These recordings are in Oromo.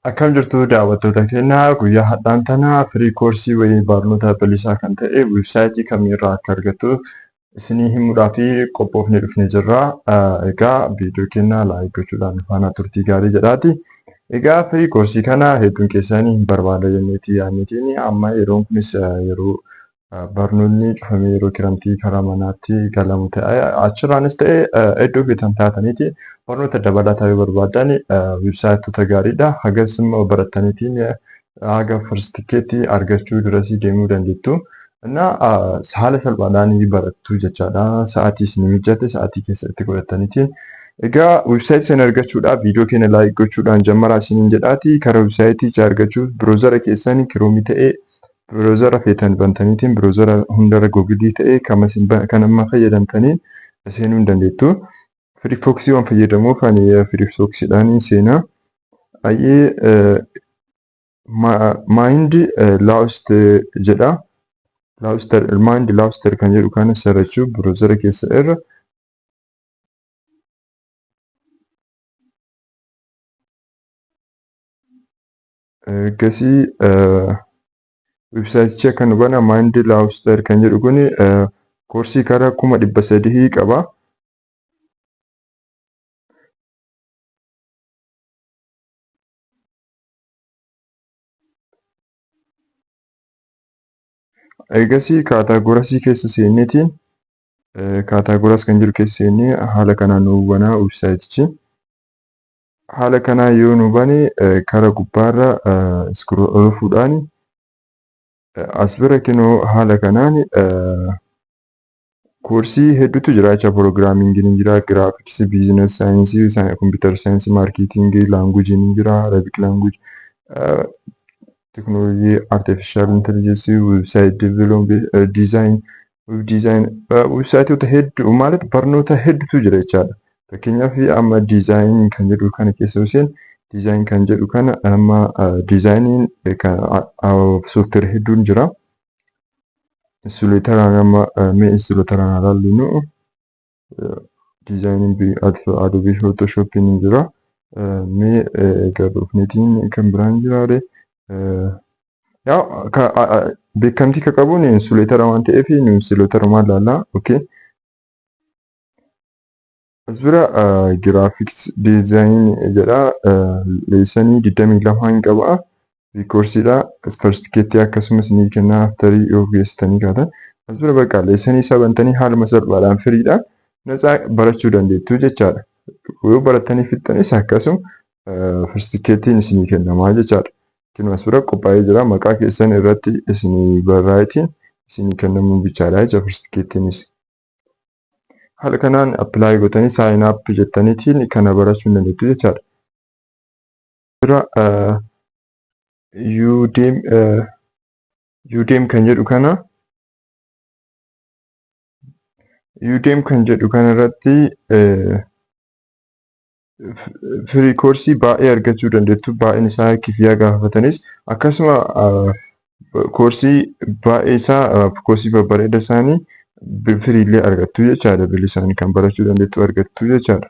Akkam jirtu daawwattoota keenya? Guyyaa har'aan tana free koorsii wayii barnoota bilisaa kan ta'e weebsaayitii kamiirraa akka argattu isinii himuudhaaf qophoofnee dhufnee jirra. Egaa viidiyoo keenya like gochuudhaan faana turtii gaarii jedhaati. Egaa free koorsii kana hedduun keessanii hin barbaada jenneeti yaadneetiin, amma yeroon kunis yeroo barnoonni cufamee yeroo kiramtii karaa manaatti galamu ta'e, achirraanis ta'e iddoo feetan taataniiti barnoota dabalataa yoo barbaadan weebsaayitoota gaariidha. Hagas immoo barattaniitiin haga firstikeetii argachuu durasii deemuu dandeettu. Innaa haala salphaadhaan barattu jechaadha. Sa'aatii isin mijate sa'aatii keessa itti godhataniitiin. Egaa weebsaayitii sana argachuudhaaf viidiyoo keenya like gochuudhaan jammaraa isiniin jedhaati. Karaa weebsaayiticha argachuuf browser keessan Chrome ta'ee, browser feetan bantaniitiin, browser hundarra Google ta'ee kan amma fayyadamtaniin seenuu hin dandeettu. Firefox waan fayyadamuuf ani Firefoxiidhaan seenaa. Baay'ee Mind Laust jedha. Mind Lauster kan jedhu kana sarachuu browser keessa irra. Ergasii weebsaayitichi akka nu bana. Mind Lauster kan jedhu kun koorsii karaa 300,000 qaba. Ergasii categories keessa seenneetiin, categories kan jedhu keessa seennee haala kanaan nu banaa weebsaayitichi. Haala kanaan yoo nu bane, karaa gubbaarra scroll fuudhaan as bira kinoo haala kanaan koorsii hedduutu jira jecha. Programmingiin ni jira, graphics, business, science, computer science, marketing, languageiin ni jira, Arabic language, technology, artificial intelligence, website development, design, web design, weebsaayitoota hedduu ማለት barnoota hedduutu jira jechaadha. Fakkeenyaaf amma design kan jedhu kana keessa yoo seenne, design kan jedhu kana amma designiin software hedduun jira. Illustratoraan amma mee Illustratoraan haa ilaallu. Designiin Adobe Photoshopiin ni jira. Mee egaa dhufneetiin kan biraan jiraare. Yaa, beekamtii kan qabuun Illustrator waan ta'eef Illustratorumaan ilaalla. Okay. As bira graphics design jedha. Lesson 22 hin qaba. Koorsiidha. Sartifikeettii akkasumas ni kenna after yoo geessitanii kaatan. As bira bakka lesson isaa bantanii haaluma salphaadhaan freedha. Natsaa barachuu dandeettu jechaadha. Yoo barattanii fixxanis akkasuma sartifikeettiin isinii kennamaa jechaadha. Kun as bira qophaa'ee jira. Maqaa keessan irratti isinii barraa'eetiin isinii kennamuu bichaadha jecha sartifikeettiinis. Haala kanaan apply gootanii sign up jettaniitiin kana barachuu ni dandeettu jechaadha. Bira Udemy kan jedhu kana, Udemy kan jedhu kana irratti free koorsii baay'ee argachuu dandeettu. Baay'een isaa kifiyaa gaafatanis akkasuma koorsii baay'ee isaa, koorsii babbareeda isaanii freellee argattu jechaadha. Bilisaan kan barachuu dandeettu argattu jechaadha.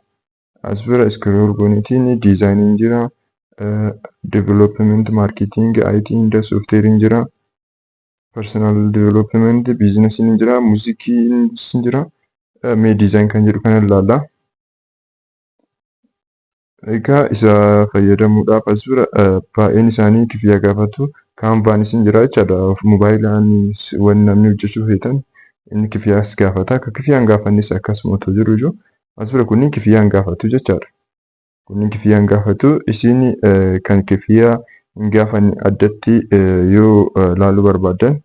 As bira scroll gooniitiin designiin jira. Development, marketing, IT, softwareiin jira. Personal development, businessiin jira. Musiciin jira. Mee design kan jedhu kana ilaalla. Egaa isa fayyadamuudhaaf as bira baay'een isaanii kifiyaa gaafatu. Canvaanis ni jira jechaadha. Moobaayilaan wanni namni hojjechuu feetan inni kifiyaas gaafata. Akka kifiyaan gaafannes akkasuma otoo jiru iyyuu as bira kunniin kifiyaan gaafatu jechaadha. Kunniin kifiyaan gaafatu. Isin kan kifiyaa hin gaafanne addatti yoo ilaaluu barbaaddan,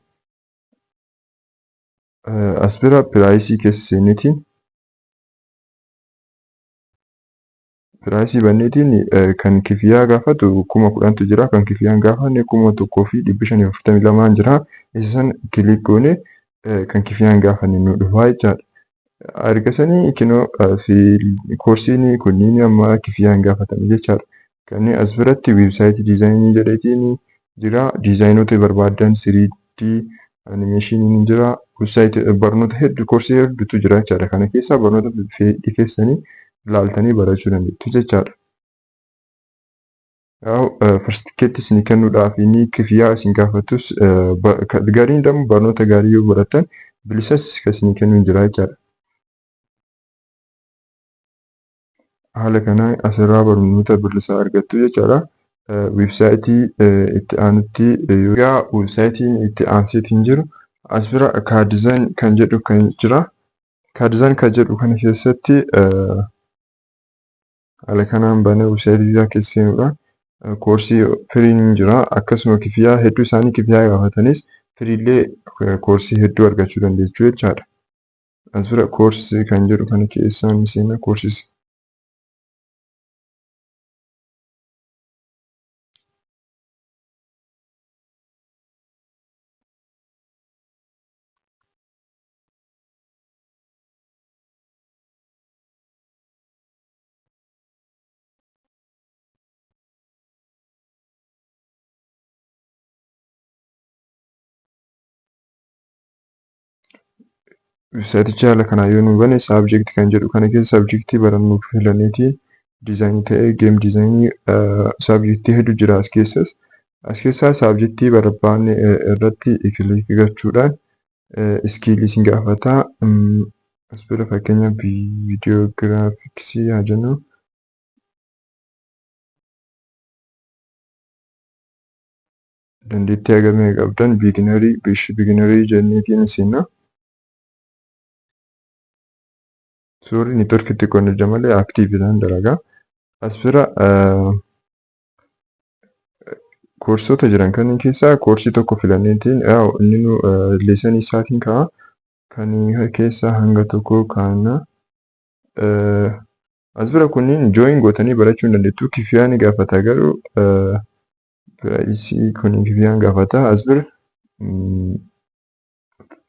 as bira price keessa seeneetiin, price banneetiin, kan kifiyaa gaafatu 10,000tu jira. Kan kifiyaa hin gaafanne 1,542 jira. Isa san click goone kan kifiyaa hin gaafanne nu dhufaa jechaadha. Erga sanii kinoo koorsiin kunniin amma kifiyaa hin gaafatani jechaadha. Kanneen as biratti website design jedheetiin jira. Designoota barbaadan, 3D animationiin jira. Website barnoota hedduu, koorsii hedduutu jira jechaadha. Kana keessaa barnoota fedhii keessanii ilaaltanii barachuu dandeettu jechaadha. Sartifikeettii isinii kennuudhaaf inni kifiyyaa isin gaafatus, gariin immoo barnoota gaarii yoo barattan bilisas kan isinii kennu hin jira jechaadha. Haala kanaan asirraa barnoota bilisaa argattu jechaadha. Weebsaayitii itti aanutti, egaa weebsaayitiin itti aanseetiin jiru as bira Kaadizan kan jedhu kan jira. Kaadizan kan jedhu kana keessatti haala kanaan banee weebsaayitii isaa keessa seenuudhaan koorsii firiin ni jira. Akkasuma kifiyyaa hedduu isaanii kifiyyaa gaafatanis firiillee koorsii hedduu argachuu dandeessu jechaadha. As bira koorsii kan jedhu kana keessaan seena koorsis. Weebsaayitichi haala kanaan yoo nu bane, subject kan jedhu kana keessa subjectii barannuuf filanneetiin diizaayinii ta'ee, game diizaayinii, subjectii hedduu jira as keessas. As keessaa subjectii barbaanne irratti click gochuudhaan skillii isin gaafata. As bira fakkeenyaaf viidiyoo giraafiksii haa jennu. Dandeettii hagamii qabdan, beginnerii, beginnerii jenneetiin seenna. Suurri networkii xiqqoon ija malee activeiidhaan dalagaa. As bira koorsota jiran kanneen keessaa koorsii tokko filanneetiin inni nu lessonii isaatiin ka'a. Kan keessaa hanga tokko kaana. As bira kunniin join gootanii barachuu hin dandeettu. Kifiyaa ni gaafata, garuu priceii kun kifiyaan gaafata. As bira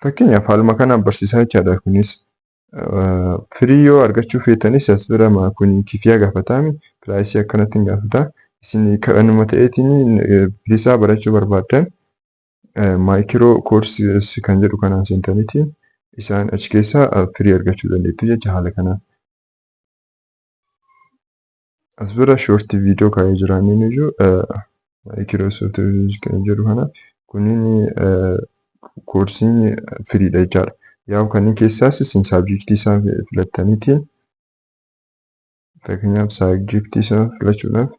fakkeenyaaf haaluma kanaan barsiisaa jechaadha kunis. Free yoo argachuu feetanis as bira kun kifiyaa gaafataami. Priceii akkanatti hin gaafata. Isin kanuma ta'eetiin bilisaa barachuu barbaaddan, micro course kan jedhu kanaan seentaniitiin isaan achi keessaa free argachuu dandeettu jecha haala kanaan. As bira short video kaa'ee jira inni iyyuu Microsoft kan jedhu kana, kunniin koorsiin freedha jechaadha. Yaa'u kanneen keessaas isin subjectii isaa filattaniitiin, fakkeenyaaf subjectii isaa filachuudhaaf,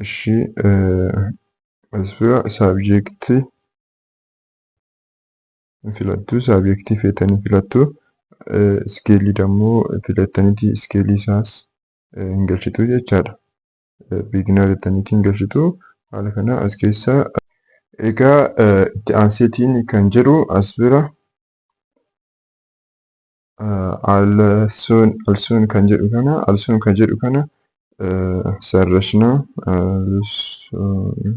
ishii as bira subjectii filattu, subjectii feetanii filattu, skillii dammoo filattaniiti skillii isaas hin galchitu jechaadha. Beginner jettaniitii hin galchitu haala kana as keessa. Egaa itti aanseetiin kan jedhu as bira Alsuun kan jedhu kana, Alsuun kan jedhu kana sarrashna. Alsuun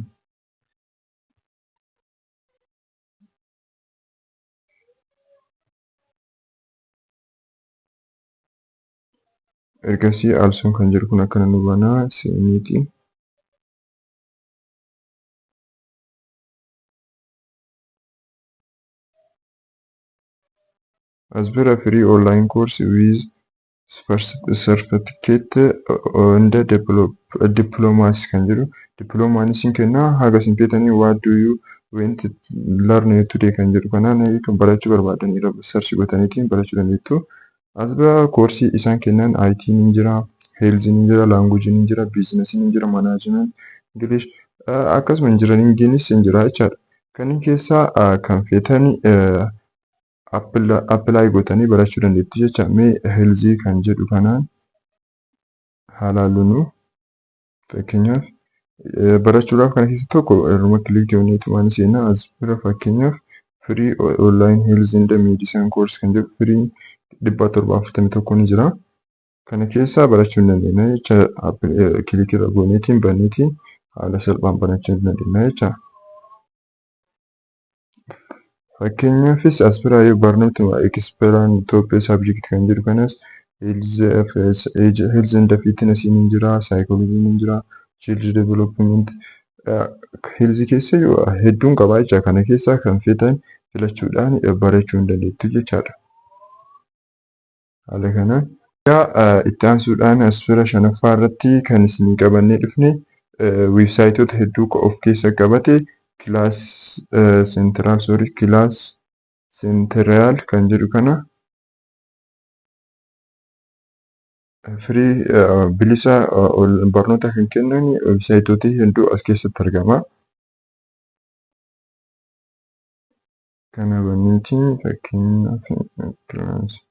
ergasii Alsuun kan jedhu kun akkana nu banaa seeniiti. As bira free online course with certificate and diplomas kan jedhu, diploomaan isin kennaa haga isin feetanii. "What do you want to learn today?" kan jedhu kanaan kan barachuu barbaadan irra search gootaniitiin barachuu dandeettu. As bira koorsii isaan kennan IT ni jira, health ni jira, language ni jira, business ni jira, management, English, akkasuma engineeringiinis ni jira jechaadha. Kanneen keessaa kan feetanii apply gootanii barachuu dandeettu jecha. Mee healthii kan jedhu kanaan haa laallu. Fakkeenyaaf barachuudhaaf kana keessa tokko irruma click gooneetu waan seenaa. As bira fakkeenyaaf free online health and medicine course kan jedhu free 741 ni jira. Kana keessaa barachuu hin dandeenya jecha. Click irra gooneetiin banneetiin haala salphaan barachuu hin dandeenya jecha. Fakkeenyaafis as biraa yoo barnootuma Experaan Itoophiyaa subject kan jedhu kanas health and fitness ni jira, psychology ni jira, child development health keessa hedduun qabaa jecha kana keessaa kan feetan filachuudhaan barachuu hin dandeettu jechaadha. Haala kanaan egaa itti aansuudhaan as bira shanaffaa irratti kan isinii qabannee dhufne weebsaayitoota hedduu of keessa qabate Class Central, sorry, Class Central kan jedhu kana free bilisa barnoota kan kennan weebsaayitoota hedduu as keessatti argama. Kana banneetiin fakkeenyaaf class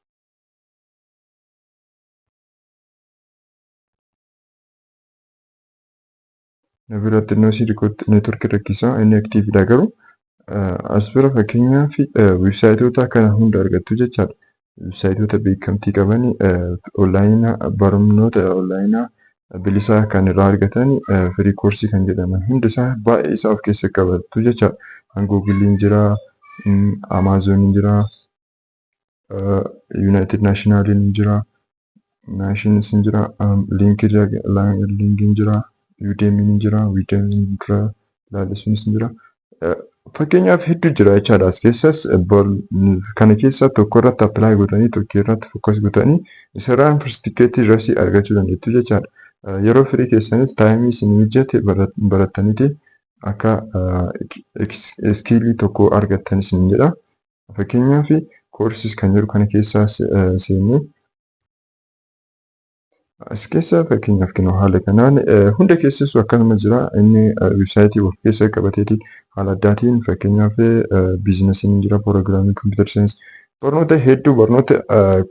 na biratti innoo neetworkii rakkisaa inni activeidha garuu as bira fakkeenyaaf weebsaayitoota kana hunda argattu jechaadha. Weebsaayitoota beekamtii qaban onlaayinaa barnoota onlaayinaa bilisaa kan irraa argatan free koorsii kan jedhaman hundi isaa baay'ee isaa of keessa qabatu jechaadha. Kan Googleiin jira, Amazoniin jira, United Nationaliin jira, Nations jira, LinkedIn jira, Udemy'n jira, Udemy'n jira, Laalisuunis jira. Fakkeenyaaf hedduu jira jechaadha. As keessas kana keessaa tokko irratti apply gootanii tokko irratti focus gootanii isarraan certificateii irratti argachuu dandeettu jechaadha. Yeroo firii keessanis timeii isin mijate barattaniiti akka skillii tokko argattan isin jedha. Fakkeenyaaf courses kan jedhu kana keessaa seennee as keessa fakkeenyaaf kennu haala kanaan hunda keessas akkasuma jira. Inni weebsaayitii of keessa qabateeti haala addaatiin fakkeenyaaf businessiin jira, programming, computer science, barnoota hedduu barnoota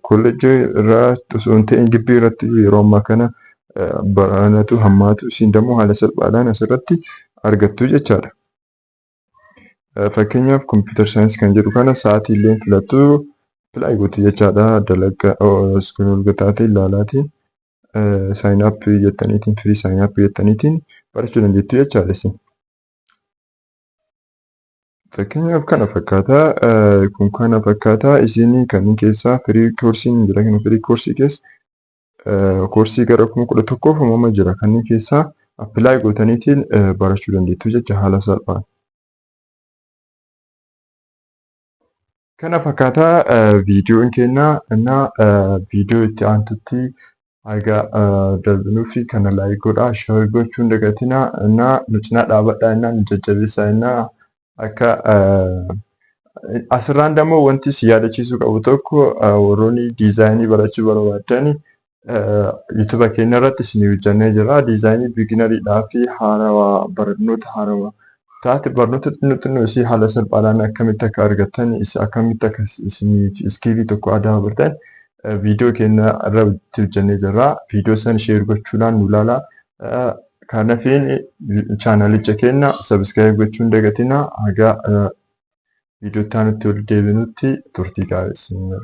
kolleejjii irraa osoo hin ta'in gibbii irratti yeroo ammaa kana baranatu hammaatu isin dammoo haala salphaadhaan asirratti argattu jechaadha. Fakkeenyaaf computer science kan jedhu kana sa'aatii illee filattu apply gootu jechaadha. Dalagaa scroll taatee ilaalaatiin sign up jettaniitiin free sign up jettaniitiin barachuu dandeettu jechaadha isin. Fakkeenyaaf kana fakkaataa kun kana fakkaataa isin kanneen keessaa free koorsiin jira kan free koorsii keessa koorsii gara 11,000 uumama jira kanneen keessaa apply gootaniitiin barachuu dandeettu jecha haala salphaan. Kana fakkaataa viidiyoon keenya innaa viidiyoo itti aantutti haga darbinuufi kana like godhaa, share gochuu hin dagatinaa, innaa nu cinaa dhaabadhaa, innaa nu jajjabeessaa, innaa akka asirraan dammoo wanti si yaadachiisuu qabu tokko warroonni designii barachuu barbaadan YouTube keenya irratti isinii hojjannee jira. Designii beginneriidhaa fi haarawaa barnoota haarawaa taate barnoota xinnoo xinnoo isii haala salphaadhaan akkamitti akka argattan akkamitti akka isinii skillii tokko aadaa bartan viidiyoo keenya irratti hojjannee jirra. Viidiyoo sana share gochuudhaan nu ilaalaa. Kanaafin channelicha keenya subscribe gochuu hin dagatinaa. Haga viidiyoo itti aanutti wal deebinutti turtii gaarii isin.